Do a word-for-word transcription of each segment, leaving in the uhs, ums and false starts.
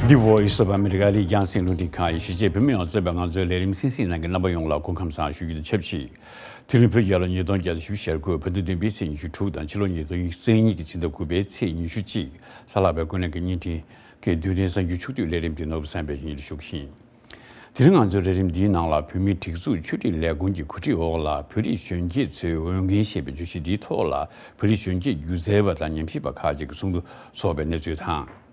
The Voice of America ཨ་རིའི་རྒྱང་སྲིང་རླུང་འཕྲིན་ཁང་ཡི་གཞིས་བྱེས་བོད་མི་ཡོངས་གཙོས་པའི་ང་ཚོའི་ལས་རིམ་གསན་གཟིགས་གནང་མཁན་རྣམ་པ་ཡོངས་ལ་སྐུ་ཁམས་བཟང་ཞུ་རྒྱུ་དང་ཆབས་ཅིག་དེ་རིང་བོད་རྒྱལ་ལོ་ཉིས་སྟོང་བརྒྱ་དང་བཞི་བཅུ་ཞེ་དགུ། བོད་ཟླ་བདུན་པའི་ཚེས་ཉི་ཤུ་དྲུག་དང་ཕྱི་ལོ་ཉིས་སྟོང་ཉེར་གཉིས་ཀྱི་ཕྱི་ཟླ་དགུ་པའི་ཚེས་ཉི་ཤུ་གཅིག །གཟའ་ལྷག་པའི་སྐུ་ལས་ཀྱི་བརྙན་འཕྲིན་གྱི་བསྡུས་གྲྭའི་གསར་འགྱུར་ཕྱོགས་བསྡུས་ལས་རིམ་འདི་ནོར་བུ་བསམ་འཕེལ་གྱིས་སྙན་སྒྲོན་ཞུ་གི་ཡིན། དེ་རིང་ང་ཚོའི་ལས་རིམ་འདིའི་ནང་ལ་བོད་མིའི་སྒྲིག་འཛུགས་ཆོས་རིག་ལས་ཁུངས་ཀྱི་གོ་སྒྲིག་འོག་ལ་བོད་རིགས་གཞོན་སྐྱེས་ཚོའི་འོས་འགན་ཞེས་པའི་བརྗོད་གཞི་འདིའི་ཐོག་ལ་བོད་རིགས་གཞོན་སྐྱེས་སྒྱུ་རྩལ་བ་དང་ཉམས་ཞིབ་པ་ཁག་ཅིག་གིས་ཚོགས་འདུ་འཚོགས་པའི་གནས་ཚུལ་དང་།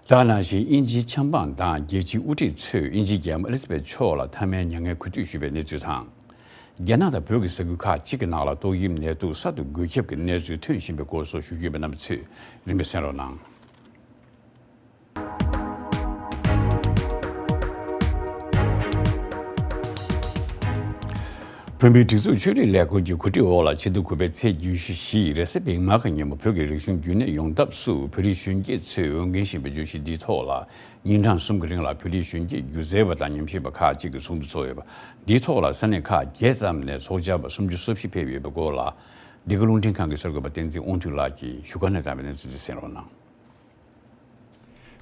ད་ག་ནང་བཞིན་དབྱིན་ཇིའི་ཆབ་འབངས་དང་རྒྱལ་སྤྱིའི་དབུ་ཁྲིད་ཚོས་དབྱིན་ཇིའི་རྒྱལ་མོ་ཨེ་ལི་ཛ་བེད་མཆོག་ལ་མཐའ་མའི་མྱ་ངན་གུས་འདུད་ཞུས་པའི་གནས་ཚུལ་དང་། རྒྱ་ནག་དང་བོད་ཀྱི་ས་ཁུལ་ཁག་ཅིག་གི་ནང་ལ་ཏོག་དབྱིབས་ནད་དུག་གསར་དུ་འགོས་ཁྱབ་ཀྱི་གནས་ཚུལ་ཐོན་བཞིན་པའི་སྐོར་སོགས་ཞུ་རྒྱུ་ཡོད་པ་རྣམ་པ་ཚོས་རིམ་པས་གསན་རོགས་གནང་། བོད་མིའི་སྒྲིག་འཛུགས་ཆོས་རིག་ལས་ཁུངས་ཀྱི་གོ་སྒྲིག་འོག་ལ་ཕྱི་ཟླ་དགུ་པའི་ཚེས་ཉི་ཤུ་བཞི་རེས་གཟའ་སྤེན་པ་གི་ཉིན་མོ་བོད་ཀྱི་རིག་གཞུང་རྒྱུན་གནས་ཡོང་ཐབས་སུ་བོད་རིགས་གཞོན་སྐྱེས་ཚོས་འོས་འགན་བཞེས་པའི་བརྗོད་གཞི་འདིའི་ཐོག་ལ་ཉིན་གྲངས་གསུམ་གྱི་རིང་ལ་བོད་རིགས་གཞོན་སྐྱེས་སྒྱུ་རྩལ་བ་དང་ཉམས་ཞིབ་པ་ཁག་ཅིག་གིས་ཚོགས་འདུ་འཚོགས་ཡོད་པ་འདིའི་ཐོག་ལ་ས་གནས་ཁག་བརྒྱད་ཙམ་ནས་ཚོགས་བཅར་བ་སུམ་ཅུ་སོ་བཞི་ཕེབས་ཡོད་པའི་སྐོར་ལ་འདི་ག་རླུང་འཕྲིན་ཁང་གི་གསར་འགོད་པ་བསྟན་འཛིན་དབང་འདུས་ལགས་ཀྱིས་བཞུགས་སྒར་ནས་བཏང་བའི་གནས་ཚུལ་དེ་གསན་རོགས་གནང་།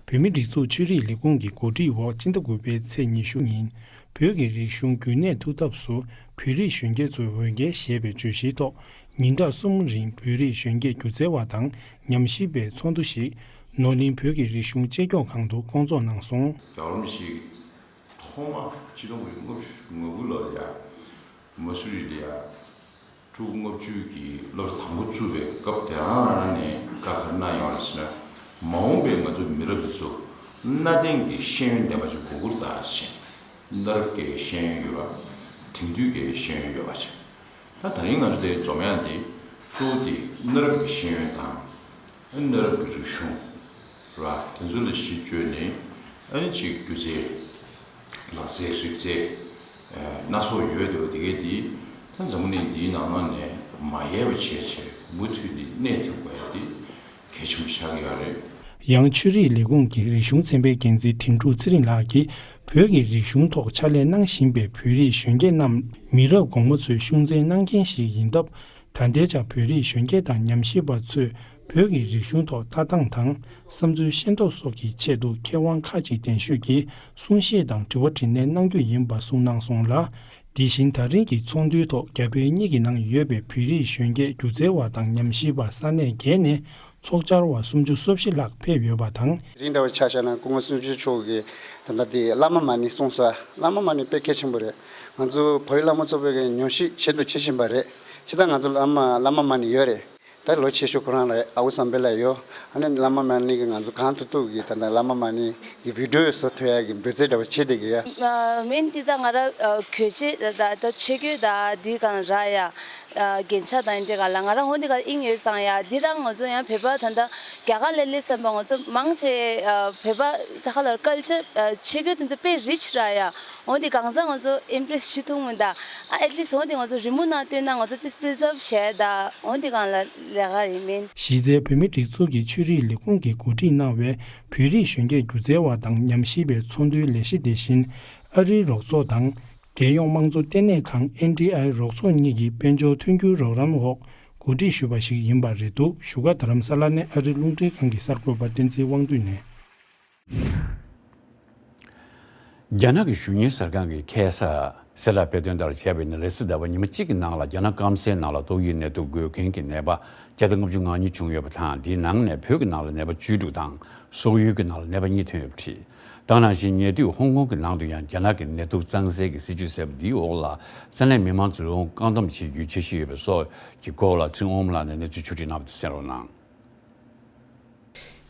བོད་མིའི་སྒྲིག་འཛུགས་ཆོས་རིག་ལས་ཁུངས་ཀྱི་གོ་སྒྲིག་འོག་སྤྱི་ཟླ་དགུ་པའི་ཚེས་ཉི་ཤུ་ཉིན་བོད་ཀྱི་རིག་གཞུང་རྒྱུན་གནས་ཐུབ་ཐབས་སུ་བོད་རིགས་གཞོན་སྐྱེས་ཚོའི་འོས་འགན་ཞེས་པའི་བརྗོད་གཞིའི་ཐོག་ཉིན་གྲངས་གསུམ་རིང་བོད་རིགས་གཞོན་སྐྱེས་སྒྱུ་རྩལ་བ་དང་ཉམས་ཞིབ་པའི་ཚོགས་འདུ་ཞིག་ནོར་གླིང་བོད་ཀྱི་རིག་གཞུང་གཅེས་སྐྱོང་ཁང་དུ་བསྐོང་ཚོགས་གནང་སོང་། རྒྱལ་བ་རིན་པོ་ཆེ་ཐོག་མ་ཕྱི་ལོ་ཉིས་སྟོང་ལྔ་བཅུ་ང་དགུ་ལོར་ཡ་མ་སུ་རི་ལ་ཡ། ཕྲུ་གུ་ལྔ་བཅུ་གི་སློབ་གྲྭ་དང་པོ་བཙུགས་པའི་སྐབས་དེ་རང་རང་ནས་བཀའ་ག་རེ་གནང་ཡོད་ལ་ཟེར་ན། མ་འོངས་པའི་ང་ཚོ་མི་རབས་འདི་ཚོ་གནའ་དེང་གི་ཤེས་ཡོན་ལྡན་པ་ཞིག་དགོས་ཀྱི་རེད་ད་ཟེར། གནའ་རབས་ཀྱི་ཤེས་ཡོན་ཡོད་པ། དེང་དུས་ཀྱི་ཤེས་ཡོན་ཡོད་པ་ཟེར། ད་ད་རིང་ང་ཚོ་དེ་འཛོམས་ཡག་འདི་གཙོ་བོ་དེ་གནའ་རབས་ཀྱི་ཤེས་ཡོན་དང་། གནའ་རབས་ཀྱི་རིག་གཞུང་ར་དེ་ཚོ་ལ་གཞི་བཅོལ་ནས་ཨ་ནི་ཅིག་སྒྱུ་རྩལ། ལག་རྩལ་རིག་རྩལ། སྣ་ཚོགས་ཡོད་འདུག་དེ་གའི་འདི་ད་འཛམ་བུ་གླིང་འདིའི་ནང་ལོགས་ནས་མ་ཡལ་བ་བྱས་བྱས་མུ་མཐུད་ནས་གནས་ཐུབ་པ་ཡ་དེ་གལ་ཆེན་པོ་ཆགས་ཀྱི་ཡོད་རེད། ཡང་ཆོས་རིག་ལས་ཁུངས་ཀྱི་རིག་གཞུང་ཚན་པའི་འགན་འཛིན་དིང་ཀྲུག་ཚེ་རིང་ལགས་ཀྱིས་བོད་ཀྱི་རིག་གཞུང་ཐོག་ཕྱག་ལས་གནང་བཞིན་པའི་བོད་རིགས་གཞོན་སྐྱེས་རྣམས་མི་རབས་གོང་མ་ཚོའི་གཤོང་རྩལ་གནང་མཁན་ཞིག་ཡིན་སྟབས། ད་ལྟའི་ཆར་བོད་རིགས་གཞོན་སྐྱེས་དང་ཉམས་ཞིབ་པ་ཚོས་བོད་ཀྱི་རིག་གཞུང་ཐོག་ལྟ་སྟངས་དང་བསམ་ཚུལ་ཤེས་རྟོགས་སོགས་ཀྱི་ཆེད་དུ་མཁས་དབང་ཁག་ཅིག་གདན་ཞུས་ཀྱིས་གསུང་བཤད་དང་དྲི་བ་དྲིས་ལན་གནང་རྒྱུ་ཡིན་པ་གསུངས་གནང་སོང་ལ། དེ་བཞིན་ད་རིང་གི་ཚོགས་འདུའི་ཐོག་རྒྱ་བལ་གཉིས་ཀྱི་ནང་ཡོད་པའི་བོད་རིགས་གཞོན་སྐྱེས་སྒྱུ་རྩལ་བ་དང་ཉམས་ཞིབ་པ་ས་གནས་བརྒྱད་ནས་ཚོགས་བཅར་བ་སུམ་ཅུ་སོ་བཞི་ལྷག་ཕེབས་ཡོད་པ་དང་། དེ་རིང་འདྲ་བོ་ཆ་བཞག་ན་སྐུ་ངོ་སྲིད་སྐྱོང་མཆོག་གིས་ད་ལྟ་དེ་བླ་མ་མ་ཎི་གསུངས་སོང་། བླ་མ་མ་ཎི་དཔེ་གལ་ཆེན་པོ་རེད། ང་ཚོ་བོད་ཡིག་བླ་མ་ཚོགས་པའི་ཉམས་ཞིབ་བྱེད་དུ་བྱེད་བཞིན་པ་རེད། ཕྱི་ཟླ་ང་ཚོ་བླ་མ་བླ་མ་མ་ཎི་ཡོད་རེད། ད་ལོ་ཆེ་ཤོས་ཁོ་རང་ལ་ཨའུ་སམ་བྷེ་ལ་ཡོད། ཨ་ནི་བླ་མ་མ་ཎི་གི་ང་ཚོ་གང་ཐུབ་ཐུབ་གི་ད་ལྟ་བླ་མ་མ་ཎི་གི་བི་ཌིའོ་བཟོ་ཐུབ་ཡ་གི་འབད་རྩོལ་འདྲ་བ་བྱེད་བསྡད་གི་ཡ། མིན་འདི་ད་ང་ར་གོས་ཆེད་ད་ད་ཆས་གོས་ད་འདི་གང་ར་ཡ། རྒྱན་ཆ་དང་འདི་ག་ལ་ང་ར་འོ་འདི་ག་ཨིན་ཡོད་ཙང་ཡ། འདི་རང་ང་ཚོ་ཡང་བོད་པ་ད་ད་རྒྱ་གར་ལ་སླེབས་ཙམ་པ་ང་ཚོ་མང་ཆེ་བོད་པ་ད་ག་ལ་ཀལ་ཅར་ཆས་གོས་དེ་ཚོ་དཔེ་རིཆ་ར་ཡ། འོ་འདི་གང་ཚ་ང་ཚོ་ཨིམ་པྲེས་བྱེད་ཐུབ་མི་ད། ཨ་ཨེཊ་ལིསཊ་འོ་འདི་ང་ཚོ་རི་མོ་ནང་བཏོན་ན་ང་ཚོ་ཏིས་པི་རི་ཛརབ་བྱས་ད་འོ་འདི་གང་ལ་ལས་ཀ་ཡིན་མིན། གཞི་རྩའི་བོད་མིའི་སྒྲིག་འཛུགས་ཀྱི་ཆོས་རིག་ལས་ཁུངས་ཀྱིས་གོ་སྒྲིག་གནང་བའི་བོད་རིགས་གཞོན་སྐྱེས་སྒྱུ་རྩལ་བ་དང་ཉམས་ཞིབ་པའི་ཚོགས་འདུའི་ལས་གཞི་དེ་བཞིན་ཨ་རིའི་རོགས་ཚོགས་དང་རྒྱལ་ཡོངས་དམངས་གཙོ་ལྟེ་གནས་ཁང་ཨེན་ཌི་ཨའི་རོགས་ཚོགས་གཉིས་ཀྱི་དཔལ་འབྱོར་མཐུན་འགྱུར་རོགས་རམ་འོག་གོ་སྒྲིག་ཞུས་པ་ཞིག་ཡིན་པ་རེད་འདུག་བཞུགས་སྒར་རྡ་རམ་ས་ལ་ནས་ཨ་རིའི་རླུང་འཕྲིན་ཁང་གི་གསར་འགོད་པ་བསྟན་འཛིན་དབང་འདུས་ནས། རྒྱ་ནག་གི་གཞུང་གཉེར་གསར་ཁང་གིས་ཁ་སང་གསལ་བསྒྲགས་སྤེལ་དོན་ལྟར་བྱས་པ་ཡིན་ན་རེས་གཟའ་ཟླ་བ་ཉི་མ་གཅིག་གི་ནང་ལ་རྒྱ་ནག་སྐམ་སའི་ནང་ལ་ཏོག་དབྱིབས་ནད་དུག་འགོས་མཁན་གྱི་ནད་པ་བརྒྱ་དང་ལྔ་བཅུ་ང་གཉིས་བྱུང་ཡོད་པ་དང་། དེའི་ནང་ནས་བོད་ཀྱི་ནང་ལ་ནད་པ་བཅུ་དྲུག་དང་སོག་ཡུལ་གྱི་ནང་ལ་ནད་པ་གཉིས་ཐོན་ཡོད་པ་རེད། དེ་ནང་བཞིན་ཉེ་དུས་ཧོང་ཀོང་གི་ནང་དུ་ཡང་རྒྱ་ནག་གི་ནད་དུག་གཙང་སེལ་གྱི་སྲིད་ཇུས་ཟེར་བ་འདིའི་འོག་ལ་ས་གནས་མི་མང་ཚོས་ལོངས་བཀག་སྡོམ་བྱེད་རྒྱུའི་འཆར་གཞི་ཡོད་པ་སོགས་ཀྱི་སྐོར་ལ་ཚེ་དབང་མོ་ལགས་ནས་གནས་ཚུལ་ཕྱོགས་སྒྲིག་གནང་བ་དེ་གསན་རོགས་གནང་།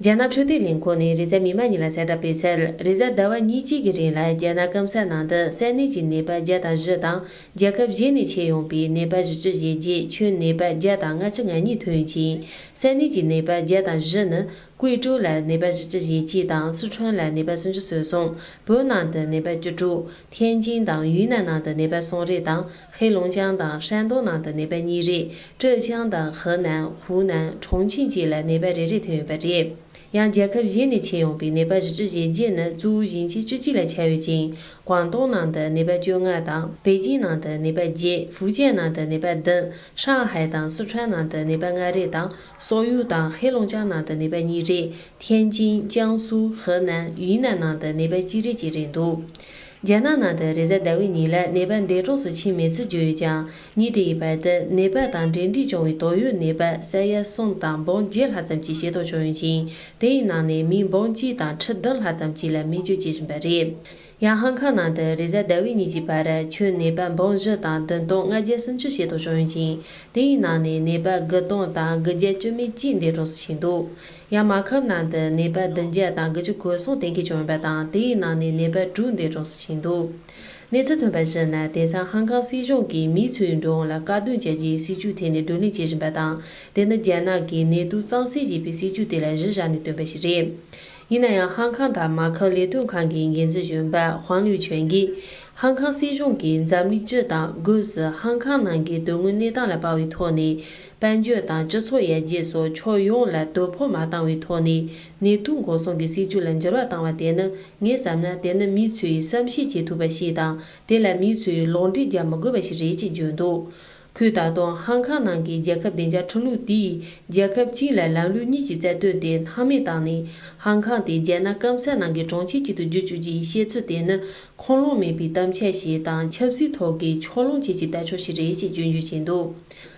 རྒྱ་ནག་འཕྲོད་བསྟེན་ལས་ཁུངས་ནས་རེས་གཟའ་མིག་དམར་ཉིན་ལ་གསལ་བསྒྲགས་སྤེལ་གསལ། རེས་གཟའ་ཟླ་བ་ཉིན་གཅིག་གི་རིང་ལ་རྒྱ་ནག་སྐམ་ས་ནང་དུ་ས་གནས་ཀྱི་ནད་པ་བརྒྱ་དང་བཞི་དང་། རྒྱལ་ཁབ་གཞན་ནས་མཆེད་ཡོང་པའི་ནད་པ་བཞི་བཅུ་ཞེ་བརྒྱད། ཁྱོན་ནད་པ་བརྒྱ་དང་ལྔ་བཅུ་ང་གཉིས་ཐོན་ཅིང་། ས་གནས་ཀྱི་ནད་པ་བརྒྱ་དང་བཞི་ནི་ཀུའེ་ཀྲོའུ་ལ་ནད་པ་བཞི་བཅུ་ཞེ་གཅིག་དང་། སི་ཁྲོན་ལ་ནད་པ་སུམ་ཅུ་སོ་གསུམ། བོད་ནང་དུ་ནད་པ་བཅུ་དྲུག། ཐེན་ཅིན་དང་ཡུན་ནན་ནང་དུ་ནད་པ་གསུམ་རེ་དང་། ཧེ་ལུང་ཅང་དང་ཧྲན་ཏུང་ནང་དུ་ནད་པ་གཉིས་རེ། ཀྲེ་ཅང་དང་ཧི་ནན། ཧུའུ་ནན། ཁྲུང་ཆིང་བཅས་ལ་ནད་པ་རེ་རེ་ཐོན་ཡོད་པ་རེད། ཡང་རྒྱལ་ཁབ་གཞན་ནས་མཆེད་ཡོང་པའི་ནད་པ་བཞི་བཅུ་ཞེ་བརྒྱད་ནི་གཙོ་བོ་ཞིང་ཆེན་བཅུ་གཅིག་ལ་ཁྱབ་ཡོད་ཅིང་། ཀོང་ཏུང་ནང་དུ་ནད་པ་བཅོ་ལྔ་དང་། པེ་ཅིང་ནང་དུ་ནད་པ་བརྒྱད། ཧྥུའུ་ཅན་ནང་དུ་ནད་པ་བདུན། ཧྲང་ཧའེ་དང་སི་ཁྲོན་ནང་དུ་ནད་པ་ལྔ་རེ་དང་། སོག་ཡུལ་དང་ཧེ་ལུང་ཅང་ནང་དུ་ནད་པ་གཉིས་རེ། ཐེན་ཅིན། ཅང་སུ། ཧི་ནན། ཡུན་ནན་ནང་དུ་ནད་པ་གཅིག་རེ་བཅས་རེད་འདུག་རྒྱ་ནག་ནང་དུ་རེས་གཟའ་ཟླ་བའི་ཉིན་ལ་ནད་པ་འདས་གྲོངས་སུ་ཕྱིན་མེད་ཚུལ་བརྗོད་ཡོད་ཀྱང་། ཉིན་དེའི་བར་དུ་ནད་པ་དང་འབྲེལ་འདྲིས་བྱུང་བའི་དོགས་ཡོད་ནད་པ་ས་ཡ་གསུམ་དང་འབུམ་བརྒྱད་ལྷག་ཙམ་གྱི་ཤེས་རྟོགས་བྱུང་ཡོད་ཅིང་། དེའི་ནང་ནས་མི་འབུམ་གཅིག་དང་ཁྲི་བདུན་ལྷག་ཙམ་གྱིས་ལ་སྨན་བཅོས་བྱེད་བཞིན་པ་རེད། ཡང་ཧང་ཁང་ནང་དུ་རེས་གཟའ་ཟླ་བའི་ཉིན་གྱི་བར་ཁྱོན་ནད་པ་འབུམ་བཞི་དང་བདུན་སྟོང་ལྔ་བརྒྱ་སུམ་ཅུ་ཤེས་རྟོགས་བྱུང་ཡོད་ཅིང་། དེའི་ནང་ནས་ནད་པ་དགུ་སྟོང་དང་དགུ་བརྒྱ་བཅུ་མེད་གཅིག་འདས་གྲོངས་སུ་ཕྱིན་འདུག་ཡང་མ་ཁབ་ནང་དུ་ནད་པ་བདུན་བརྒྱ་དང་དགུ་བཅུ་གོ་གསུམ་གཏན་འཁེལ་བྱུང་ཡོད་པ་དང་། དེའི་ནང་ནས་ནད་པ་དྲུག་འདས་གྲོངས་སུ་ཕྱིན་འདུག་གནས་ཚུལ་ཐོན་པར་གཞིགས་ན། དེང་སང་ཧང་ཁང་སྲིད་གཞུང་གིས་མི་ཚོའི་འགྲོ་འོང་ལ་བཀག་སྡོམ་བྱ་རྒྱུའི་སྲིད་ཇུས་ཐད་ནས་བགྲོ་གླེང་བྱེད་བཞིན་པ་དང་། དེ་ནི་རྒྱ་ནག་གིས་ནད་དུག་གཙང་སེལ་བྱེད་པའི་སྲིད་ཇུས་དེ་ལ་གཞི་བཞག་ནས་བཏོན་པ་ཞིག་རེད། ཡིན་ན་ཡང་། ཧང་ཁང་དང་མ་ཁབ་ལས་དོན་ཁང་གི་འགན་འཛིན་གཞོན་པ་ཧུང་ལིའུ་ཆོན་གྱིས། ཧང་ཁང་སྲིད་གཞུང་གིས་འཛམ་གླིང་སྤྱི་དང་སྒོས་སུ་ཧང་ཁང་ནང་གི་དོན་དངོས་གནས་སྟངས་ལ་དཔག་པའི་ཐོག་ནས། དཔལ་འབྱོར་དང་སྤྱི་ཚོགས་ཡར་རྒྱས་སོགས་ཕྱོགས་ཡོངས་ལ་དོ་ཕོག་མ་བཏང་བའི་ཐོག་ནས། ནད་དུག་འགོག་སྲུང་གི་སྲིད་ཇུས་ལ་འགྱུར་བ་བཏང་བ་དེ་ནི། ངས་བསམ་ན། དེ་ནི་མི་ཚོས་བསམ་ཤེས་བྱེད་ཐུབ་པ་ཞིག་དང་། དེ་ལ་མི་ཚོས་ལོག་འགྲེལ་རྒྱག་མི་དགོས་པ་ཞིག་རེད་ཅེས་བརྗོད་འདུག་ཁོས་ད་དུང་ཧང་ཁང་ནང་གི་རྒྱལ་ཁབ་བདེ་འཇགས་ཁྲིམས་ལུགས་དེས། རྒྱལ་ཁབ་གཅིག་ལ་ལམ་ལུགས་གཉིས་ཀྱི་རྩ་དོན་དེ་སྣང་མེད་བཏང་ནས། ཧང་ཁང་དེ་རྒྱ་ནག་སྐམ་ས་ནང་གི་གྲོང་ཁྱེར་ཅིག་ཏུ་བསྒྱུར་བཅུག་རྒྱུ་ཡི་བཤད་ཚུལ་དེ་ནི། ཁུངས་ལུང་མེད་པའི་གཏམ་འཆལ་ཞིག་དང་། ཆབ་སྲིད་ཐོག་གི་ཕྱོགས་ལྷུང་བྱེད་ཀྱི་ལྟ་ཕྱོགས་ཤིག་རེད་ཅེས་སྐྱོན་བརྗོད་བྱས་འདུག་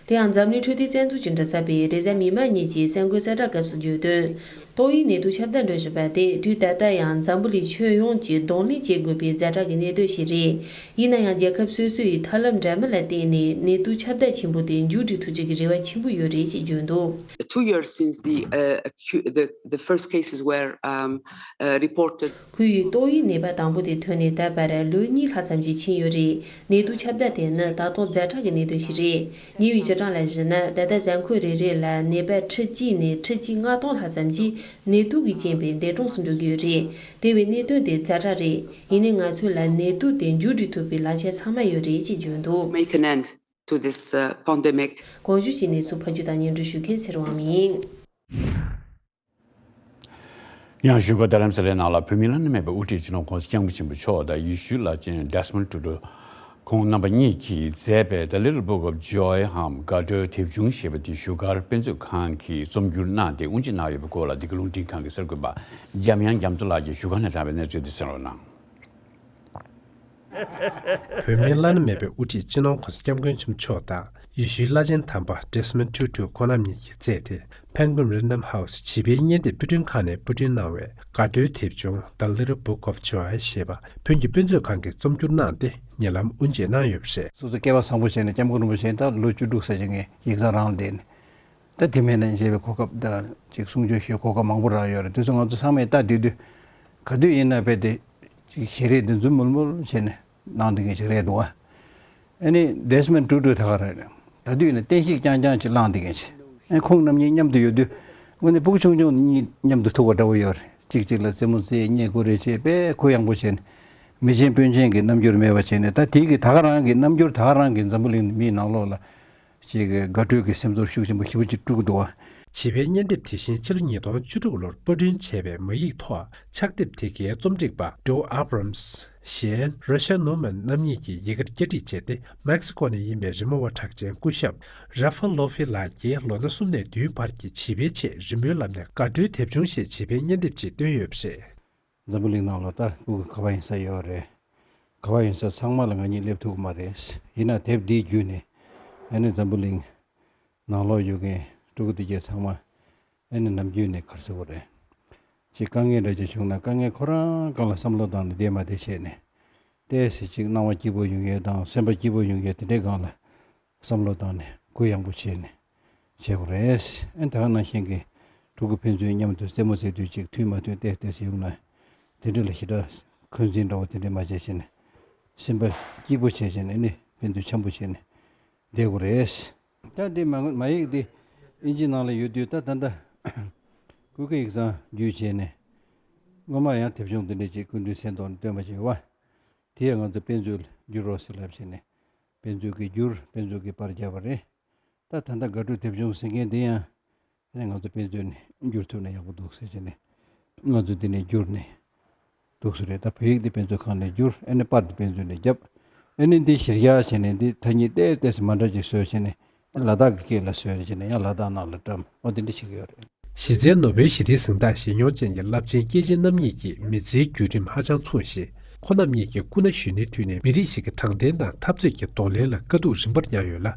དེ་ཡང་། འཛམ་གླིང་འཕྲོད་བསྟེན་རྩ་འཛུགས་ཀྱི་མགྲིན་ཚབ་པས་རེས་གཟའ་མིག་དམར་ཉིན་གྱི་གསར་འགོད་གསལ་བསྒྲགས་སྐབས་སུ་བརྗོད་དོན། ཏོག་དབྱིབས་ནད་དུག་ཁྱབ་གདལ་འགྲོ་བཞིན་པ་དེ། དུས་ད་ལྟ་ཡང་འཛམ་བུ་གླིང་ཁྱོན་ཡོངས་ཀྱིས་གདོང་ལེན་བྱེད་དགོས་པའི་ཛ་དྲག་གི་གནད་དོན་ཞིག་རེད། ཡིན་ན་ཡང་། རྒྱལ་ཁབ་སོ་སོ་ཡིས་ཐབས་ལམ་འདྲ་མིན་ལ་བརྟེན་ནས། ནད་དུག་ཁྱབ་གདལ་ཆེན་པོ་དེ་མཇུག་སྒྲིལ་ཐུབ་རྒྱུ་གི་རེ་བ་ཆེན་པོ་ཡོད་རེད་ཅེས་བརྗོད་འདུག Two years since the, uh, acu- the, the first cases were, um, uh, reported. ཁོས་ཏོག་དབྱིབས་ནད་པ་དང་པོ་དེ་ཐོན་ནས་ད་བར་ལོ་གཉིས་ལྷག་ཙམ་ཞིག་ཕྱིན་ཡོད་རེད། ནད་དུག་ཁྱབ་གདལ་དེ་ནི་ད་དུང་ཛ་དྲག་གི་གནད་དོན་ཞིག་རེད། ཉེ་བའི་སྤྱི་གྲངས་ལ་གཞིགས་ན། ད་ལྟ་གཟའ་འཁོར་རེ་རེ་ལ་ནད་པ་ཁྲི་གཅིག་ནས་ཁྲི་གཅིག་ལྔ་སྟོང་ལྷག་ཙམ་གྱིས་ནད་དུག་གི་རྐྱེན་པས་འདས་གྲོངས་སུ་འགྲོ་གི་ཡོད་རེད། དེ་བས་གནད་དོན་དེ་ཛ་དྲག་རེད། ཡིན་ནའི་ང་ཚོ་ལ་ནད་དུག་དེ་མཇུག་སྒྲིལ་ཐུབ་པའི་ལག་ཆ་ཚང་མ་ཡོད་རེད་ཅེས་བརྗོད་འདུག Make an end to this, uh, pandemic. གོང་ཞུས་ཀྱི་གནས་ཚུལ་ཕབ་སྒྱུར་དང་སྙན་སྒྲོན་ཞུ་མཁན་ཚེ་རིང་དབང་མོ་ཡིན། ཡང་བཞུགས་སྒར་རྡ་རམ་ས་ལའི་ནང་ལ་བོད་མིའི་བླ་ན་མེད་པའི་དབུ་ཁྲིད་སྤྱི་ནོར་༧གོང་ས་༧སྐྱབས་མགོན་ཆེན་པོ་མཆོག་དང་ཡེ་ཤུའི་བླ་ཆེན་Desmond Tutu། ཁོང་རྣམ་པ་གཉིས་ཀྱིས་མཛད་པའི་The Little Book of Joy འམ་དགའ་སྤྲོའི་དེབ་ཆུང་ཞེས་པ་དེ་བཞུགས་སྒར་དཔེ་མཛོད་ཁང་གིས་རྩོམ་སྒྱུར་གནང་སྟེ་དབུ་འབྱེད་གནང་ཡོད་པའི་སྐོར་ལ། འདི་ག་རླུང་འཕྲིན་ཁང་གི་གསར་འགོད་པ་འཇམ་དབྱངས་རྒྱ་མཚོ་ལགས་ཀྱིས་བཞུགས་སྒར་ནས་བཏང་བའི་གནས་ཚུལ་དེ་གསན་རོགས་གནང་། བོད་མིའི་བླ་ན་མེད་པའི་དབུ་ཁྲིད་སྤྱི་ནོར་༧གོང་ས་༧སྐྱབས་མགོན་ཆེན་པོ་མཆོག་དང་། ཡེ་ཤུའི་བླ་ཆེན་དམ་པ་Desmond Tutu ཁོང་རྣམ་གཉིས་ཀྱིས་མཛད་དེ། Penguin Random House བྱིས་པའི་བརྙན་དེབ་དཔར་སྐྲུན་ཁང་ནས་དཔར་སྐྲུན་གནང་བའི་དགའ་སྤྲོའི་དེབ་ཆུང་The Little Book of Joy ཞེས་པ་བོད་ཀྱི་དཔེ་མཛོད་ཁང་གིས་རྩོམ་སྒྱུར་གནང་སྟེ། ཉེ་ལམ་དབུ་འབྱེད་གནང་ཡོད་པ་རེད། སོ་སོ་སྐལ་བ་བཟང་པོ་བྱས་ནས་༧སྐྱབས་མགོན་རིན་པོ་ཆེ་ད་ལོ་བཅུ་དྲུག་ཙམ་ཅིག་ངས་ཡིག་ཚང་རང་ལ་བསྡད་ནས། ད་དེ་མིན་ན་མཇལ་བའི་གོ་སྐབས་དང་ཅིག་གསུང་ཆོས་ཞུ་གོ་སྐབས་མང་པོ་རག་ཡོད་རེད། དེ་ཚོ་ང་ཚོ་ཚང་མས་ལྟ་བསྡད་དུས་ག་དུས་ཡིན་ན་རྦད་དེ་ཅིག་ཞལ་རས་འདི་འཛུམ་དམུལ་དམུལ་བྱས་ནས་གནང་བསྡད་མཁན་ཅིག་རེད་འདུག་ཨ། ཨ་ནི་Desmond Tutu ད་ག་རེ་རེད། ག་དུས་ཡིན་ན་བསྟན་བཤིག་རྐྱང་རྐྱང་ཅིག་བསླངས་བསྡད་མཁན་ཅིག་ཨ། ཁོང་རྣམ་གཉིས་མཉམ་དུ་ཡོད་དུས་དངོས་གནས་སྤུ་གུ་ཆུང་ཆུང་གཉིས་མཉམ་དུ་ཐུག་པ་འདྲ་བོ་ཡོད་རེད། གཅིག་གཅིག་ལ་རྩེད་མོ་རྩེ། བརྙས་བཀུར་རེ་བྱེད། དཔེ་གུ་ཡངས་པོ་བྱས་ནས་མི་ཆེན་དཔོན་ཆེན་གྱི་རྣམ་འགྱུར་མེད་པ་བྱས་ནས། ད་དེ་གི་ད་ག་རང་གི་རྣམ་འགྱུར་ད་ག་རང་གི་འཛམ་བུ་གླིང་མིའི་ནང་ལོགས་ལ་ཅིག་དགའ་སྤྲོའི་གི་སེམས་ཚོར་ཤུགས་ཆེན་པོ་ཞེ་པོ་ཅིག་སྤྲོད་ཀྱི་འདུག་བ། བྱིས་པའི་བརྙན་དེབ་དེ་བཞིན་ཕྱི་ལོ་ཉིས་སྟོང་བཅུ་དྲུག་ལོར་པར་སྐྲུན་བྱས་པའི་མ་ཡིག་ཐོག་ཕྱག་དེབ་དེ་གའི་རྩོམ་སྒྲིག་པ་Drew Abrams། གཞན་Russia Newman རྣམ་གཉིས་ཀྱིས་ཡི་གེར་བསྐྱར་སྒྲིག་བྱས་ཏེ། མེག་སི་ཀོ་ནས་ཡིན་པའི་རི་མོ་བ་གྲགས་ཅན་སྐུ་ཞབས་Rafa Lopez ལགས་ཀྱིས་ལོ་ན་གསུམ་ནས་བདུན་བར་གྱི་བྱིས་པའི་ཆེད་རི་མོའི་ལམ་ནས་དགའ་སྤྲོའི་དེབ་ཆུང་ཞེས་བྱིས་པའི་བརྙན་དེབ་ཅིག་བཏོན་ཡོད་པ་རེད། འཛམ་བུ་གླིང་ནང་ལ་ད་སྤུ་གུ་ག་པར་ཡིན་ས་ཡོད་རེད། ག་པར་ཡིན་ས་ཚང་མ་ལ་ང་གཉིས་སླེབས་ཐུབ་ཀྱི་མ་རེད། ཡིན་ན་དེབ་འདིའི་བརྒྱུད་ནས་ཨ་ནི་འཛམ་བུ་གླིང་ནང་ལོགས་ཡོད་མཁན་ཕྲུ་གུ་དེ་གས་ཚང་མ་ཨ་ནི་ནམ་རྒྱུན་ནས་ག་རེ་ཟེར་དགོས་རེད། ཅིག་དཀའ་ངལ་འདྲ་ཅིག་བྱུང་ན་དཀའ་ངལ་ཁོ་རང་སྒང་ལ་བསམ་བློ་བཏང་ནས་བསྡད་མ་བསྡད་བྱས་ནས། ཏོག་ཙམ་ཅིག་སྣང་བ་སྐྱིད་པོ་ཡོང་ཡས་དང་སེམས་པ་སྐྱིད་པོ་ཡོང་ཡས་དེ་འདྲའི་སྒང་ལ་བསམ་བློ་བཏང་ནས་གུ་ཡངས་པོ་བྱས་ནས་བྱེད་དགོས་རེད། ཨ་ནི་ད་ག་ནང་བཞིན་གྱི་ཕྲུ་གུ་ཕན་ཚུན་མཉམ་དུ་རྩེད་མོ་རྩེ་དུས་ཅིག་མཐུད་མ་མཐུད་ཏོག་ཙམ་ཡོང་ན། དེ་འདྲ་ལ་ཞེ་དྲག་འཁོན་འཛིན་འདྲ་བོ་དེ་འདྲ་མ་བྱས་བྱས་ནས། སེམས་པ་སྐྱིད་པོ་བྱས་བྱས་ནས་ཨ་ནི་ཕན་ཚུན་འཆམ་པོ་བྱས་ནས་བསྡད་དགོས་རེད། ད་འདི་མ་མ་ཡིག་འདི་ཨིན་ཇི་ནང་ལ་ཡོད་དུས། ད་ད་ལྟ་སྐུ་སྒེར་ཡིག་ཚང་བརྒྱུད་བྱས་ནས་སྔོན་མ་ཡང་དེབ་ཆུང་འདི་འདྲ་ཅིག་སྐུ་མདུན་མཚན་ཐོག་ནས་བཏོན་པ་ཅིག་ཡོད་པ། དེ་ཡང་ང་ཚོ་དཔེ་མཛོད་བསྒྱུར་རོགས་ཟེར་ལབ་བྱས་ནས་དཔེ་མཛོད་ཀྱིས་བསྒྱུར། དཔེ་མཛོད་ཀྱིས་པར་བརྒྱབ་པ་རེད། ད་ད་ལྟ་དགའ་སྤྲོའི་དེབ་ཆུང་ཟེར་མཁན་འདི་ཡང་ཨ་ནི་ང་ཚོ་དཔེ་མཛོད་ནས་བསྒྱུར་ཐུབ་ན་ཡག་པོ་འདུག་ཟེར་བྱས་ནས་ ང་ཚོ་འདི་ནས་བསྒྱུར་ནས་འདུག་སེ་རེད། ད་བོད་ཡིག་འདི་དཔེ་མཛོད་ཁང་ནས་བསྒྱུར། ཨ་ནི་པར་འདི་དཔེ་མཛོད་ནས་བརྒྱབ། ཨ་ནི་འདི་གཞིར་བཞག་བྱས་ནས་འདི་ཐ་སྙད་ཏོག་ཙམ་མ་འདྲ་ཅིག་བཟོས་བྱས་ནས་ལ་དྭགས་ཀྱི་སྐད་ལ་བཟོས་བྱས་ནས་ཡང་ལ་དྭགས་ནང་ལ་བཀྲམ། འོ་དེ་འདྲ་བྱེད་ཀྱི་ཡོད་རེད། གཞི་རྩའི་ནོ་བེལ་ཞི་བདེའི་གཟེངས་རྟགས་བཞེས་མྱོང་ཅན་གྱི་རླབས་ཆེན་སྐྱེས་ཆེན་རྣམ་གཉིས་ཀྱི་མི་ཚེའི་བརྒྱུད་རིམ་ཧ་ཅང་མཚུངས་ཤིང་། ཁོང་རྣམ་གཉིས་ཀྱིས་སྐུ་ན་གཞོན་ནས་དུས་ནས་མི་རིགས་ཤིག་གི་དྲང་བདེན་དང་འཐབ་རྩོད་ཀྱི་གདོང་ལེན་ལ་དཀའ་སྡུག་རིམ་པར་མྱངས་ཡོད་ལ།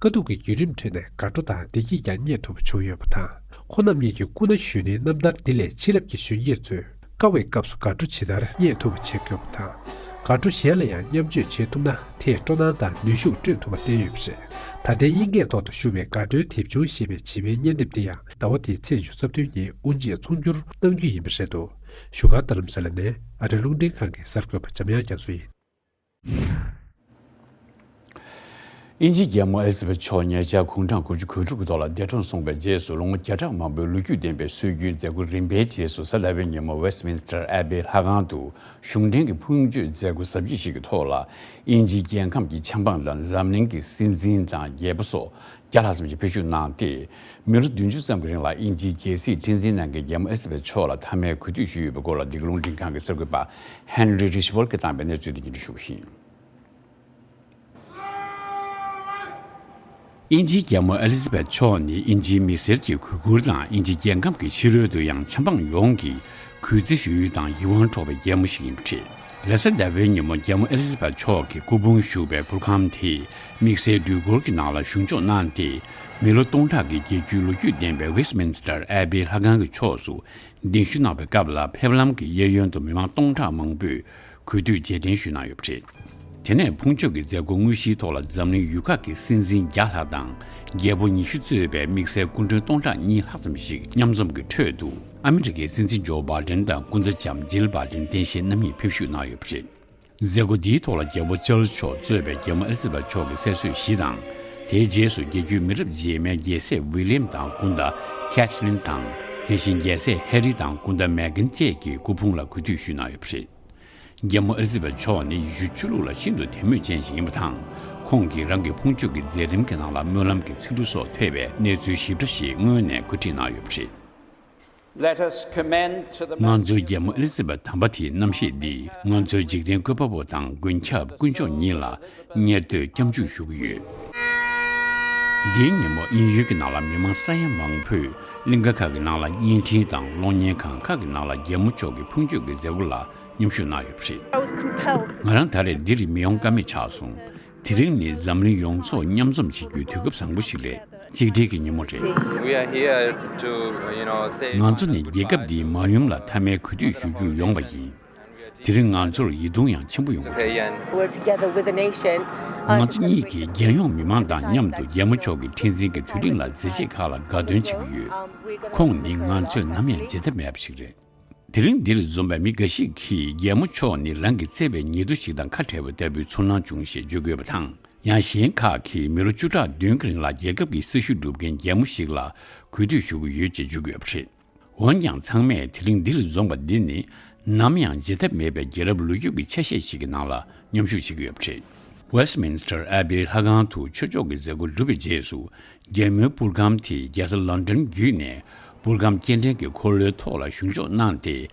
དཀའ་སྡུག་གི་བརྒྱུད་རིམ་ཁྲོད་ནས་དགའ་སྤྲོ་དང་བདེ་སྐྱིད་ཀྱང་རྙེད་ཐུབ་པ་བྱུང་ཡོད་པ་དང་། ཁོང་རྣམ་གཉིས་ཀྱི་སྐུ་ན་གཞོན་ནུའི་རྣམ་ཐར་འདི་ལས་ཕྱི་རབས་ཀྱི་གཞོན་སྐྱེས་ཚོས་དཀའ་བའི་སྐབས་སུ་དགའ་སྤྲོ་ཇི་ལྟར་རྙེད་ཐུབ་པ་བྱེད་དགོས་པ་དང་། དགའ་སྤྲོ་གཞན་ལ་ཡང་མཉམ་སྤྱོད་བྱེད་ཐུབ་ན་དེས་སྤྲོ་སྣང་དང་ནུས་ཤུགས་བསྐྲུན་ཐུབ་པ་བསྟན་ཡོད་པ་རེད། ད་ལྟའི་དབྱིན་སྐད་ཐོག་ཏུ་བཞུགས་པའི་དགའ་སྤྲོའི་དེབ་ཆུང་ཞེས་པའི་བྱིས་པའི་བརྙན་དེབ་འདི་ཡང་ཟླ་བ་འདིའི་ཚེས་ཉི་ཤུ་རྩ་བདུན་ཉིན་དབུ་འབྱེད་ཚོགས་འཁྱོལ་གནང་རྒྱུ་ཡིན་པ་རེད་འདུག་བཞུགས་སྒར་རྡ་རམ་ས་ལ་ནས་ཨ་རི་རླུང་འཕྲིན་ཁང་གི་གསར་འགོད་པ་འཇམ་དབྱངས་རྒྱ་མཚོ་ཡིན། དབྱིན་ཇིའི་རྒྱལ་མོ་ཨེ་ལི་ཛ་བེད་མཆོག་ཉེ་ཆར་དགུང་གྲངས་དགུ་བཅུ་གོ་དྲུག་གི་ཐོག་ལ་འདས་གྲོངས་སོང་བའི་རྗེས་སུ་ལོ་ངོ་བརྒྱ་ཕྲག་མང་པོའི་ལོ་རྒྱུས་ལྡན་པའི་སྲོལ་རྒྱུན་མཛད་སྒོ་རིམ་པའི་རྗེས་སུ་གཟའ་ཟླ་བའི་ཉིན་མོ་Westminster Abbey་ལྷ་ཁང་དུ་གཞུང་འབྲེལ་གྱི་ཕུགས་འགྱུར་མཛད་སྒོ་གཟབ་རྒྱས་ཤིག་གི་ཐོག་ལ་དབྱིན་ཇིའི་རྒྱལ་ཁམས་ཀྱི་ཆབ་འབངས་དང་འཛམ་གླིང་གི་སྲིད་འཛིན་དང་རྒྱལ་པོ་སོགས་བརྒྱ་ལྷག་ཙམ་ཞིག་ཕེབས་བཞུགས་གནང་སྟེ། མི་ལོ་བདུན་ཅུ་ཙམ་གྱི་རིང་ལ་དབྱིན་ཇིའི་རྒྱལ་སྲིད་ཁྲི་འཛིན་གནང་མཁན་རྒྱལ་མོ་ཨེ་ལི་ཛ་བེད་མཆོག་ལ་མཐའ་མའི་གུས་འདུད་ཞུས་ཡོད་པའི་སྐོར་ལ་འདི་ག་རླུང་འཕྲིན་ཁང་གི་གསར་འགོད་པ་Henry Ridgwell་གྱིས་བཏང་པའི་གནས་ཚུལ་དེ་སྙན་སྒྲོན་ཞུ་བ་ཡིན། དབྱིན་ཇིའི་རྒྱལ་མོ་ཨེ་ལི་ཛ་བེད་མཆོག་ནི་དབྱིན་ཇིའི་མི་སེར་གྱི་གུས་བཀུར་དང་དབྱིན་ཇི་རྒྱལ་ཁམས་ཀྱི་ཕྱི་རོལ་དུ་ཡང་ཆབ་འབངས་ཡོངས་ཀྱིས་གུས་བརྩི་ཞུ་ཡུལ་དང་ཡིད་དབང་འཕྲོག་པའི་རྒྱལ་མོ་ཞིག་ཡིན་པ་རེད། རེས་གཟའ་ཟླ་བའི་ཉིན་མོ་རྒྱལ་མོ་ཨེ་ལི་ཛ་བེད་མཆོག་གི་སྐུ་ཕུང་བཞུགས་པའི་པུར་ཁང་དེ་དམིགས་བསལ་འགྲུལ་འཁོར་གྱི་ནང་ལ་གཞུང་འཇོག་གནང་སྟེ། མི་ལོ་སྟོང་ཕྲག་གི་རྒྱལ་རྒྱུད་ལོ་རྒྱུས་ལྡན་པའི་Westminster Abbey་ལྷ་ཁང་གི་ཕྱོགས་སུ་གདན་ཞུ་གནང་བའི་སྐབས་ལ་ཕེབས་ལམ་གྱི་གཡས་གཡོན་དུ་མི་མང་སྟོང་ཕྲག་མང་པོས་གུས་འདུད་རྗེས་དྲན་ཞུས་གནང་ཡོད་པ་རེད། དེ་ནས་ཕུང་མཆོད་ཀྱི་མཛད་སྒོ་དངོས་གཞིའི་ཐོག་ལ་འཛམ་གླིང་ཡུལ་ཁག་གི་སྲིད་འཛིན་བརྒྱ་ལྷག་དང་རྒྱལ་པོ་ཉི་ཤུ་གཙོས་པའི་དམིགས་བསལ་སྐུ་མགྲོན་སྟོང་ཕྲག་གཉིས་ལྷག་ཙམ་ཞིག་མཉམ་འཛོམས་ཀྱི་ཁྲོད་དུ། ཨ་མི་རི་ཀའི་སྲིད་འཛིན་ཇོ་བྷ་ཌེན་དང་སྐུ་ཟླ་ལྕམ་ཇིལ་བྷ་ཌེན་སྟངས་དཔྱལ་རྣམ་གཉིས་ཕེབས་བཞུགས་གནང་ཡོད་པ་རེད། མཛད་སྒོ་འདིའི་ཐོག་ལ་རྒྱལ་པོ་ཅཱལ་ལི་མཆོག་གཙོས་པའི་རྒྱལ་མོ་ཨེ་ལི་ཛ་བེད་མཆོག་གི་སྲས་གསོས་བཞི་དང་། དེའི་རྗེས་སུ་རྒྱལ་རྒྱུད་མི་རབས་རྗེས་མའི་རྒྱལ་སྲས་ཝི་ལི་ཡམ་དང་སྐུ་ཟླ་ཁེ་ཐི་ལིན་དང་། དེ་བཞིན་རྒྱལ་སྲས་ཧེ་རི་དང་སྐུ་ཟླ་མེ་གྷན་བཅས་ཀྱིས་སྐུ་ཕུང་ལ་གུས་འདུད་ཞུས་གནང་ཡོད་པ་རེད། རྒྱལ་མོ་ཨེ་ལི་ཛ་བེད་མཆོག་ནི་ཡུལ་ཤུལ་ཆུ་ལུག་ལ་ཤིན་ཏུ་དད་མོས་ཅན་ཞིག་ཡིན་པ་དང་། ཁོང་གིས་རང་གི་ཕུང་མཆོད་ཀྱི་མཛད་རིམ་གྱི་ནང་ལ་སྨོན་ལམ་གྱི་ཚིག་འབྲུ་སོགས་ཐེབས་པའི་གནས་ཚུལ་ཞིབ་ཕྲ་ཞིག་སྔོན་ནས་བཀོད་སྒྲིག་གནང་ཡོད་པ་རེད། Let us commend to the ང་ཚོའི་རྒྱལ་མོ་ཨེ་ལི་ཛ་བེད་དམ་པ་དེའི་རྣམ་ཤེས་འདིས་ང་ཚོའི་འཇིག་རྟེན་བཀོད་པ་པོ་དང་མགོན་སྐྱབས་དཀོན་མཆོག་ཉིད་ལ་སྙན་སྟོན་སྐྱབས་འཇུག་ཞུ་གི་ཡོད། འདིའི་ཉིན་མོ་དབྱིན་ཡུལ་གྱི་ནང་ལ་མི་མང་ས་ཡ་མང་པོས་གླིང་ག་ཁག་གི་ནང་ལ་བརྙན་འཕྲིན་དང་གློག་བརྙན་ཁང་ཁག་གི་ནང་ལ་རྒྱལ་མོ་མཆོག་གི་ཕུང་མཆོད་ཀྱི་མཛད་སྒོ་ལ་མཉམ་ཞུགས་གནང་ཡོད་པ་རེད། I was compelled to ང་རང་ད་རེས་འདིར་མི་ཡོང་ཀ་མེད་ཆགས་སོང་། དེ་རིང་ནི་འཛམ་གླིང་ཡོངས་རྫོགས་མཉམ་འཛོམས་བྱེད་རྒྱུའི་དུས་སྐབས་བཟང་པོ་ཞིག་རེད། གཅིག་སྒྲིལ་གྱི་ཉིན་མོ་རེད། We are here to, you know, say ང་ཚོ་ནི་རྒྱལ་ཁབ་འདིའི་མ་ཡུམ་ལ་མཐའ་མའི་གུས་འདུད་ཞུ་རྒྱུར་ཡོང་བ་ཡིན། དེ་རིང་ང་ཚོར་ཡིད་གདུང་ཡང་ཆེན་པོ་ཡོང་གི་འདུག We're together with the nation, uh, ང་ཚོ་གཉིས་ཀྱིས་རྒྱལ་ཡོངས་མི་མང་དང་མཉམ་དུ་རྒྱལ་མོ་མཆོག་གི་ཁྲི་འཛིན་གྱི་དུས་རིམ་ལ་མཛད་རྗེས་ཁག་ལ་དགའ་སྟོན་བྱེད་ཀྱི་ཡོད། ཁོང་ནི་ང་ཚོས་ནམ་ཡང་བརྗེད་ཐབས་མེད་པ་ཞིག་རེད། དེ་རིང་འདིར་འཛོམས་པའི་མི་འགའ་ཞིག་གིས་རྒྱལ་མོ་མཆོག་ནི་རང་གི་བརྩེ་བའི་ཉེ་དུ་ཞིག་དང་ཁ་བྲལ་བ་ལྟ་བུའི་ཚོར་སྣང་བྱུང་ཞེས་བརྗོད་ཀྱི་ཡོད་པ་དང་། ཡང་གཞན་ཁག་གིས་མི་ལོ་བཅུ་ཕྲག་བདུན་གྱི་རིང་ལ་རྒྱལ་ཁབ་ཀྱི་སྲི་ཞུ་སྒྲུབ་མཁན་རྒྱལ་མོ་ཞིག་ལ་གུས་འདུད་ཞུ་གི་ཡོད་ཅེས་བརྗོད་ཀྱི་ཡོད་པ་རེད། འོན་ཀྱང་ཚང་མས་དེ་རིང་འདིར་འཛོམས་པ་འདི་ནི་ནམ་ཡང་བརྗེད་ཐབས་མེད་པའི་རྒྱལ་རབས་ལོ་རྒྱུས་ཀྱི་ཆ་ཤས་ཤིག་གི་ནང་ལ་མཉམ་ཞུགས་བྱེད་ཀྱི་ཡོད་པ་རེད། Westminster Abbey་ལྷ་ཁང་དུ་ཆོས་ཕྱོགས་ཀྱི་མཛད་སྒོ་གྲུབ་པའི་རྗེས་སུ། རྒྱལ་མོའི་པུར་ཁང་དེ་རྒྱལ་ས་ལོན་ཌོན་བརྒྱུད་ནས་པུར་ཁང་སྐྱེལ་འདྲེན་གྱི་འཁོར་ལོའི་ཐོག་ལ་གཞུང་འཇོག་གནང་སྟེ།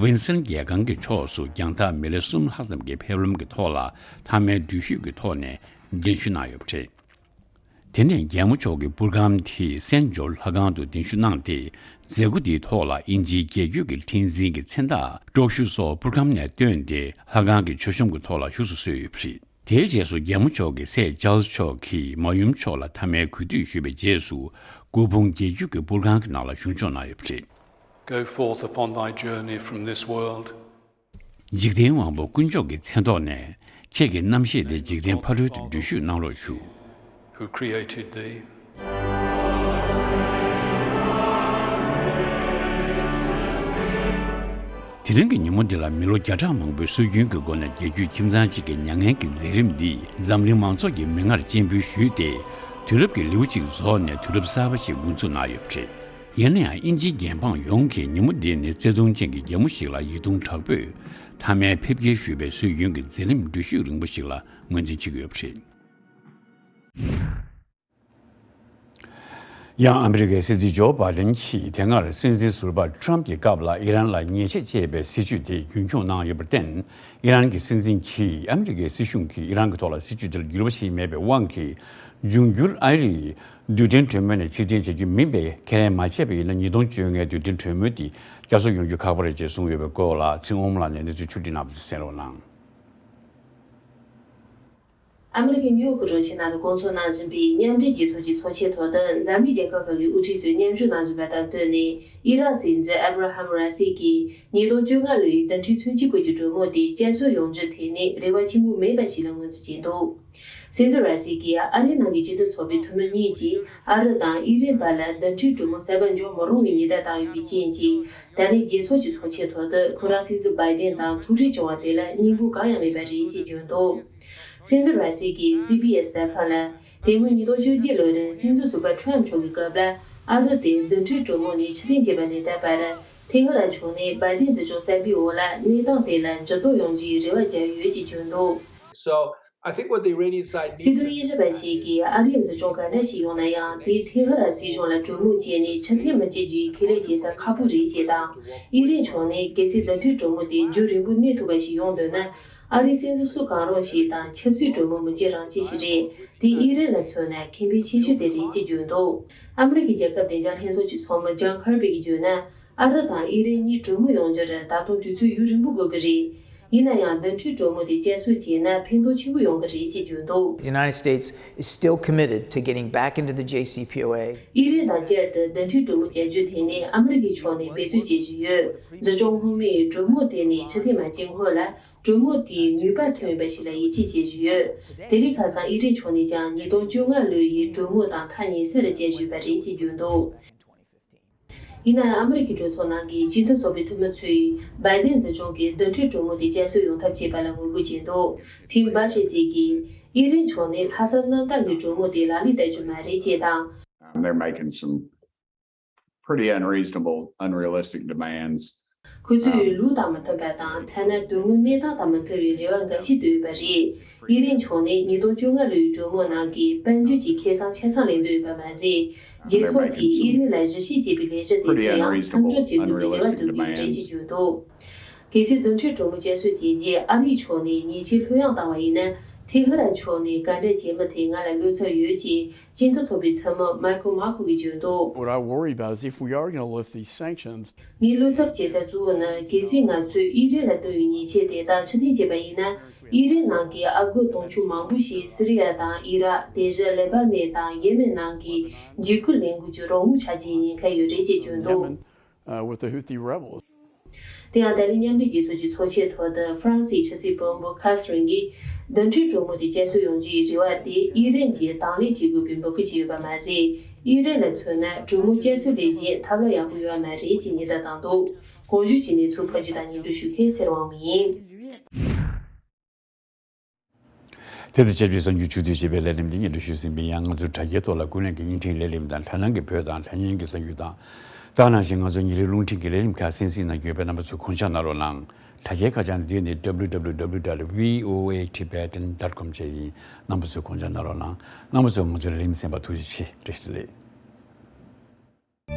ཝིན་སན་རྒྱལ་ཁང་གི་ཕྱོགས་སུ་རྒྱང་ཐག་མི་ལེ་གསུམ་ལྷག་ཙམ་གྱི་ཕེབས་ལམ་གྱི་ཐོག་ལ་མཐའ་མའི་འགྲུལ་བཞུད་ཀྱི་ཐོག་ནས་གདན་ཞུ་གནང་ཡོད་པ་རེད། དེ་ནས་རྒྱལ་མོ་མཆོག་གི་པུར་ཁང་དེ་སེན་ཇོར་ལྷ་ཁང་དུ་གདན་ཞུ་གནང་སྟེ། མཛད་སྒོ་དེའི་ཐོག་ལ་དབྱིན་ཇིའི་རྒྱལ་རྒྱུད་ཀྱི་ཁྲི་འཛིན་གྱི་མཚན་རྟགས་པྲོག་ཞུ་སོགས་པུར་ཁང་ནས་བཏོན་ཏེ་ལྷ་ཁང་གི་མཆོད་གཤོམ་གྱི་ཐོག་ལ་བཞུགས་སུ་གསོལ་ཡོད་པ་རེད། དེའི་རྗེས་སུ་རྒྱལ་མོ་མཆོག་གི་སྲས་ཅཱལ་སི་མཆོག་གིས་མ་ཡུམ་མཆོག་ལ་མཐའ་མའི་གུས་འདུད་ཞུས་པའི་རྗེས་སུ། སྐུ་ཕུང་རྒྱལ་རྒྱུད་ཀྱི་པུར་ཁང་གི་ནང་ལ་གཞུང་འཇོག་གནང་ཡོད་པ་རེད། Go forth upon thy journey from this world འཇིག་རྟེན་དབང་པོ་དཀོན་མཆོག་གི་མཚན་ཐོག་ནས་ཁྱེད་ཀྱི་རྣམ་ཤེས་དེ་འཇིག་རྟེན་ཕ་རོལ་ཏུ་འགྲུལ་བཞུད་གནང་རོགས་ཞུ། Who created thee. དེ་རིང་གི་ཉིན་མོ་འདི་ལ་མི་ལོ་བརྒྱ་ཕྲག་མང་པོའི་སྲོལ་རྒྱུན་གྱི་སྒོ་ནས་རྒྱལ་རྒྱུད་ཁྱིམ་ཚང་གཅིག་གི་མྱ་ངན་གྱི་མཛད་རིམ་འདིས་འཛམ་གླིང་མང་ཚོགས་ཀྱི་མིག་སྔར་སྤྱན་འབུལ་ཞུས་ཏེ། དུས་རབས་ཀྱི་ལེའུ་གཅིག་རྫོགས་ནས་དུས་རབས་གསར་པ་ཞིག་འགོ་འཛུགས་གནང་ཡོད་པ་རེད། ཡིན་ན་ཡང་དབྱིན་ཇིའི་རྒྱལ་འབངས་ཡོངས་ཀྱིས་ཉིན་མོ་འདི་ནི་བརྩེ་དུང་ཅན་གྱི་རྒྱལ་མོ་ཞིག་ལ་ཡིད་གདུང་དྲག་པོས་མཐའ་མའི་ཕེབས་སྐྱེལ་ཞུས་པའི་སྲོལ་རྒྱུན་གྱི་མཛད་རིམ་འགྲུལ་བཞུད་རིང་པོ་ཞིག་ལ་ངོས་འཛིན་བྱེད་ཀྱི་ཡོད་པ་རེད། ཡང་ཨ་མི་རི་ཀའི་སྲིད་འཛིན་ཇོ་བྷའི་ཌེན་གྱིས་དེ་སྔར་སྲིད་འཛིན་ཟུར་པ་ཊྲམ་གྱི་སྐབས་ལ་ཨི་རན་ལ་ཉེས་ཆད་བཅད་པའི་སྲིད་བྱུས་དེ་རྒྱུན་འཁྱོངས་གནང་ཡོད་པར་བརྟེན། ཨི་རན་གྱི་སྲིད་འཛིན་གྱིས་ཨ་མི་རི་ཀའི་སྲིད་གཞུང་གིས་ཨི་རན་གྱི་ཐོག་ལ་སྲིད་བྱུས་དེ་ལ་འགྱུར་བ་བྱས་མེད་པའི་དབང་གིས། འབྱུང་འགྱུར་ཨ་རིའི་རྡུལ་ཕྲན་གྲོས་མོལ་ནས་ཕྱིར་འཐེན་བྱ་རྒྱུ་མིན་པས། ཁས་ལེན་མ་བྱས་པ་ཡིན་ན་ཉིས་སྟོང་བཅོ་ལྔའི་རྡུལ་ཕྲན་གྲོས་མོལ་དེ་བསྐྱར་གསོ་ཡོང་རྒྱུ་ཁག་པོ་རེད་ཅེས་གསུངས་ཡོད་པའི་སྐོར་ལ་ཚེ་དབང་ལགས་ནས་གནས་ཚུལ་ཕྱོགས་སྒྲིག་གནང་བ་དེ་གསན་རོགས་གནང་། ཨ་མི་རི་ཀའི་ནིའུ་ཡོག་གྲོང་ཁྱེར་ནང་དུ་སྐོང་ཚོགས་གནང་བཞིན་པའི་མཉམ་འབྲེལ་རྒྱལ་ཚོགས་ཀྱི་ཚོགས་ཆེན་ཐོག་ཏུ་འཛམ་གླིང་རྒྱལ་ཁབ་ཁག་གི་དབུ་ཁྲིད་ཚོས་མཉམ་ཞུགས་གནང་བཞིན་པ་དང་བསྟུན་ནས། ཨི་རག་སྲིད་འཛིན་ཨབ་ར་ཧམ་ར་སི་ཀིས་ཉིས་སྟོང་བཅོ་ལྔ་ལོའི་རྡུལ་ཕྲན་མཚོན་ཆའི་སྐོར་གྱི་གྲོས་མོལ་དེ་བསྐྱར་གསོ་ཡོང་རྒྱུའི་ཐད་ནས་རེ་བ་ཆེན་པོ་མེད་པ་ཞིག་ལ་ངོས་འཛིན་བྱས་འདུག། སྲིད་འཛིན་ར་སི་ཀིས་ཨ་རིའི་ནང་གི་སྤྱི་མཐུན་ཚོགས་པའི་འཐུས་མི་གཉིས་ཀྱིས་ཨ་རི་དང་ཨི་རན་བར་ལ་རྡུལ་ཕྲན་གྲོས་མོལ་གསར་པ་འཇོག་མི་རུང་བའི་ཉེན་བརྡ་བཏང་ཡོད་པའི་རྐྱེན་གྱིས། ད་ལན་རྒྱལ་ཚོགས་ཀྱི་ཚོགས་ཆེན་ཐོག་ཏུ་ཁོ་རང་སྲིད་འཛིན་བྷའི་ཏན་དང་ཐུག་འཕྲད་བྱུང་བ་དེ་ལ་སྙིང་པོ་གང་ཡང་མེད་པ་རེད་ཅེས་བརྗོད་འདུག། སྲིད་འཛིན་ར་སི་ཀིས་སི་བྷི་ཨེས་གསར་ཁང་ལ། དེ་སྔོན་ཉིས་སྟོང་བཅོ་བརྒྱད་ལོའི་རིང་སྲིད་འཛིན་ཟུར་པ་ཊྲམ་མཆོག་གི་སྐབས་ལ། ཨ་རི་དེ་རྡུལ་ཕྲན་གྲོས་མོལ་ནས་ཕྱིར་འཐེན་བྱས་པ་ནས་ད་བར། ཐེ་ཧི་རན་ཕྱོགས་ནས་བྷའི་ཏིན་སྲིད་སྐྱོང་གསར་པའི་འོག་ལ་གནས་སྟངས་དེ་ལ་འགྱུར་ལྡོག་ཡོང་རྒྱུའི་རེ་བ་བརྒྱབ་ཡོད་ཅེས་བརྗོད་འདུག། So, I think what the Iranian side needs སྲིད་དོན་དབྱེ་ཞིབ་པ་ཞིག་གིས་ཨ་རིའི་འཛིན་སྐྱོང་ག་འདྲ་ཞིག་ཡོང་ན་ཡང་། དེ་ཐེ་ཧི་རན་སྲིད་གཞུང་ལ་གྲོས་མོལ་བྱས་ནས་ཕྱིར་འཐེན་མི་བྱེད་རྒྱུའི་ཁས་ལེན་བྱེད་ས་ཁག་པོ་རེད་ཅེས་དང་། ཨི་རན་ཕྱོགས་ནས་གལ་སྲིད་རྡུལ་ཕྲན་གྲོས་མོལ་དེ་རྒྱུན་རིང་པོ་གནས་ཐུབ་པ་ཞིག་ཡོང་འདོད་ན། ཨ་རིའི་སྲིད་འཛིན་སུ་གང་རུང་ཞིག་དང་ཆབ་སྲིད་གྲོས་མོལ་མི་བྱེད་རང་བྱེད་ཞིག་རེད། དེ་ཨི་རན་ལ་མཚོན་ན་ཁེ་ཕན་ཆེ་ཤོས་དེ་རེད་ཅེས་བརྗོད་འདུག། ཨ་མི་རི་ཀའི་རྒྱལ་ཁབ་བདེ་འཇགས་ལྷན་ཚོགས་ཀྱི་ཚོགས་མི་ཇོན་ཁར་བྷི་གིས་བརྗོད་ན། ཨ་རི་དང་ཨི་རན་གཉིས་གྲོས་མོལ་ཡོང་རྒྱུར་ད་དུང་དུས་ཚོད་ཡུན་རིང་པོ་དགོས་ཀྱི་རེད། ཡིན་ན་ཡང་རྡུལ་ཕྲན་གྲོས་མོལ་དེ་བསྐྱར་གསོ་བྱས་ན་ཕན་ཐོགས་ཆེན་པོ་ཡོང་གི་རེད་ཅེས་བརྗོད་འདུག། The United States is still committed to getting back into the J C P O A. ཨི་རན་དང་བསྐྱར་དུ་རྡུལ་ཕྲན་གྲོས་མོལ་བྱ་རྒྱུའི་ཐད་ནས་ཨ་མི་རི་ཀའི་ཕྱོགས་ནས་འབད་རྩོལ་བྱེད་བཞིན་ཡོད། འཛིན་སྐྱོང་སྔོན་མའི་གྲོས་མོལ་དེ་ནས་ཕྱིར་འཐེན་མ་བྱས་སྔོན་ལ། གྲོས་མོལ་དེའི་ནུས་པ་ཐོན་ཡོད་པ་ཞིག་ལ་ཡིད་ཆེས་བྱེད་བཞིན་ཡོད། དེ་རིང་ཁ་སང་ཨི་རན་ཕྱོགས་ནས་ཀྱང་ཉིས་སྟོང་བཅོ་ལྔ་ལོའི་གྲོས་མོལ་དང་ཐག་ཉེ་སར་བཅད་བཞིན་པ་རེད་ཅེས་བརྗོད་འདུག། ཡིན་ནའང་ཨ་མི་རི་ཀའི་གྲོས་ཚོགས་ནང་གི་སྤྱི་མཐུན་ཚོགས་པའི་འཐུས་མི་ཚོས་བྷའི་ཏིན་འཛིན་སྐྱོང་གིས་རྡུལ་ཕྲན་གྲོས་མོལ་དེ་བསྐྱར་གསོ་ཡོང་ཐབས་བྱེད་པ་ལ་ངོ་རྒོལ་བྱས་འདུག། ཐིམ་བྷ་ཆེ་ཏི་གིས་ཨི་རན་ཕྱོགས་ནས་ལྷག་བསམ་རྣམ་དག་གིས་གྲོས་མོལ་དེ་ལག་ལེན་བསྟར་རྒྱུ་མ་རེད་ཅེས་དང་། Um, they're making some pretty unreasonable, unrealistic demands. ཁོ་ཚོས་ལུགས་དང་མི་མཐུན་པ་དང་། ཐ་ན་དོན་དངོས་གནས་སྟངས་དང་མི་མཐུན་པའི་རེ་བ་འགའ་ཤས་བཏོན་ཡོད་པ་རེད། ཨི་རན་ཕྱོགས་ནས་ཉིས་སྟོང་བཅོ་ལྔ་ལོའི་གྲོས་མོལ་ནང་གི་དཔལ་འབྱོར་གྱི་ཁེ་བཟང་ཆ་ཚང་ལེན་འདོད་ཡོད་པ་མ་ཟད། རྒྱལ་ཚོགས་ཀྱིས་ཨི་རན་ལ་གཞི་བྱེས་བྱེད་པའི་ལས་གཞི་དེ་ཚོ་ཡང་མཚམས་འཇོག་བྱེད་དགོས་པའི་རེ་བ་བཏོན་གྱི་ཡོད་རེད་ཅེས་བརྗོད་འདུག། གལ་སྲིད་རྡུལ་ཕྲན་གྲོས་མོལ་བསྐྱར་གསོ་བྱས་རྗེས་ཨ་རིའི་ཕྱོགས་ནས་ཉེས་ཆད་ལྷོད་ཡངས་བཏང་བ་ཡིན་ན། ཐེ་ཧི་རན་ཕྱོགས་ནས་ག་འདྲ་བྱེད་མིན་ཐད་ང་ལ་བློ་འཚབ་ཡོད་ཅེས་སྤྱི་མཐུན་ཚོགས་པའི་འཐུས་མི་མའི་ཁལ་མར་ཁོ་གིས་བརྗོད་འདུག། What I worry about is if we are gonna lift these sanctions, ངས་བློ་འཚབ་བྱེད་ས་གཙོ་བོ་ནི། གལ་སྲིད་ང་ཚོས་ཨི་རན་ལ་བཏོན་པའི་ཉེས་ཆད་དེ་དག་ཕྱིར་འཐེན་བྱས་པ་ཡིན་ན། ཨི་རན་ནང་གི་ཨ་སྒོར་དུང་ཕྱུར་མང་པོ་ཞིག་སི་རི་ཡ་དང་ཨི་རག་དེ་བཞིན་ལེ་པ་ནན་དང་ཡེ་མེན་ནང་གི་འཇིགས་སྐུལ་ལས་འགུལ་གྱི་རོགས་དངུལ་ཆག་རྒྱུའི་ཉེན་ཁ་ཡོད་རེད་ཅེས་བརྗོད་འདུག། Yemen, uh, with the Houthi rebels. དེ་ཡང་ཏཱ་ལའི་མཉམ་འབྲེལ་རྒྱལ་ཚོགས་ཀྱི་ཚོགས་ཆེན་ཐོག་ཏུ་ཧྥ་རན་སིའི་ཕྱི་སྲིད་བློན་པོ་ཁ་སི་རིན་གྱིས། རྡུལ་ཕྲན་གྲོས་མོལ་དེ་བསྐྱར་གསོ་ཡོང་རྒྱུའི་རེ་བ་དེ་ཨི་རན་གྱིས་དང་ལེན་བྱེད་དགོས་པའི་འབོད་སྐུལ་བྱས་ཡོད་པ་མ་ཟད། ཨི་རན་ལ་མཚོན་ན་གྲོས་མོལ་བསྐྱར་གསོ་ལས་གཞན་ཐབས་ལམ་ཡག་པོ་ཡོད་པ་མ་རེད་ཅེས་ཉེན་བརྡ་བཏང་འདུག། གོང་ཞུས་ཀྱི་གནས་ཚུལ་ཕབ་སྒྱུར་དང་སྙན་སྒྲོན་ཞུ་མཁན་ཚེ་རིང་དབང་མོ་ཡིན། དེ་དང་ཆབས་ཅིག་གསར་འགྱུར་ཕྱོགས་བསྡུས་བྱས་པའི་ལས་རིམ་འདི་སྙན་སྒྲོན་ཞུས་ཟིན་པ་ཡིན། ང་ཚོའི་དྲ་རྒྱའི་ཐོག་ལ་ཀུན་གླེང་གི་བརྙན་འཕྲིན་ལས་རིམ་དང་དྲ་སྣང་གི་བོད་དང་དྲ་བརྙན་གྱི་གསར་འགྱུར་དང་། ད་ག་ནང་བཞིན་ང་ཚོའི་ཉིན་རེའི་རླུང་འཕྲིན་གྱི་ལས་རིམ་ཁག་གསན་གཟིགས་གནང་རྒྱུ་ཡོད་པས་རྣམ་པ་ཚོས་དགོངས་འཇགས་གནང་རོགས་གནང་། དྲ་རྒྱའི་ཁ་བྱང་འདི་ནི་W W W dot V O A Tibetan dot com བཅས་ཡིན། རྣམ་པ་ཚོས་དགོངས་འཇགས་གནང་རོགས་གནང་། རྣམ་པ་ཚོས་ང་ཚོའི་ལས་རིམ་གསན་པར་ཐུགས་རྗེ་ཆེ། བཀྲ་ཤིས་བདེ་ལེགས།